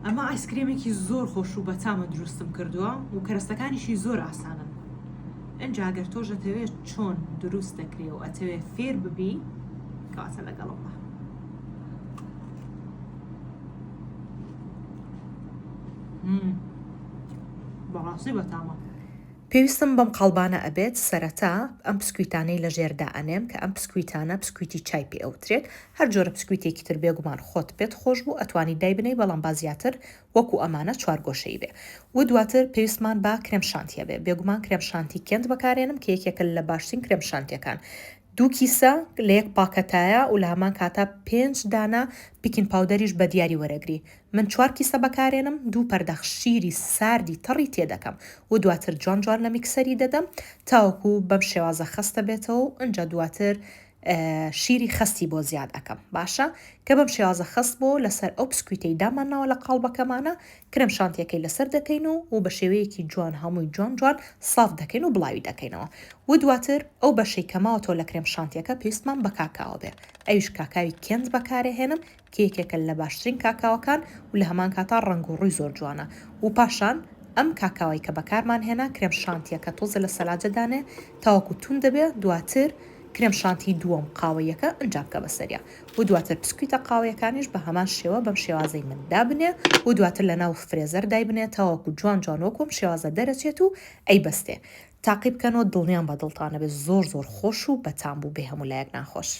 ئەمە ئایسکرێمێکی زۆر خۆش و بەتامە دروستم کردووە و کەرەستەکانیشی زۆر ئاسانن ئینجا گەر تۆش ئەتەوێت چۆن دروست دەکرێ و ئەتەوێ فێر ببی کەواتە لەگەڵم بە. بەڕاستی بەتامە. پێویستم بەم قاڵبانە ئەبێت، سەرەتا ئەم پسکویتانەی لە ژێر دائەنێم کە ئەم پسکویتانە پسکویتی چای پێ ئەوترێت، هەر جۆرە پسکویتێکی تر بێگومان خۆت پێت خۆش بوو ئەتوانی دایبنێی بەڵام با زیاتر وەکو ئەمانە چوارگۆشەیی بێ و دواتر پێویستمان بە کرێم شانتیە بێ بێگومان کرێم شانتی کێنت بەکارێنم کە یەکێکە لە باشترین کرێم شانتیەکان دوو کیسە لە یەک پاکەتایە و لە هەمان کاتا پێنج دانە baking powder یش بە دیاری وەرەگری من چوار کیسە بەکارێنم دوو پەرداخ شیری ساردی تەڕی تێدەکەم و دواتر جوان جوان لە میکسەری دەدەم تاوەکو بەم شێوازە خەستە بێتەوە و ئنجا دواتر شیری خەستی بۆ زیاد ئەکەم باشە کە بەم شێوازە خەست بۆ لەسەر ئەو پسکویتەی دامانناوە لە قاڵبەکەمانە کرێم شانتیەکەی لەسەر دەکەین و و بە شێوەیەکی جوان هەمووی جوان جوان ساف دەکەین و بڵاوی دەکەینەوە و دواتر ئەو بەشەی کە ماوەتەوە لە کرێم شانتیەکە پێویستمان بە کاکاوە بێ ئەویش کاکاوی کێنت بەکارەهێنم کە یەکێکە لە باشترین کاکاوەکان و لە هەمان کاتا ڕەنگ و ڕووی زۆر جوانە و پاشان ئەم کاکاوەی کە بەکارمان هێنا کرێم شانتیەکە تۆزێ لە سەلاجە دانێ تاوەکو توند دەبێ دواتر کرێم شانتی دووەم قاوەییەکە ئنجا بکە بەسەریا و دواتر پسکویتە قاوەیەکانیش بە هەمان شێوە بەم شێوازەی من دابنێ و دواتر لە ناو فرێزەر دایبنێ تاوەکو جوان جوان وەکو ئەم شێوازە دەرەچێت و ئەیبەستێ تاقی بکەنەوە دڵنیام بە دڵتان ئەبێ زۆر زۆر خۆش و بەتام بوو بێ هەموو لایەک ناخۆش.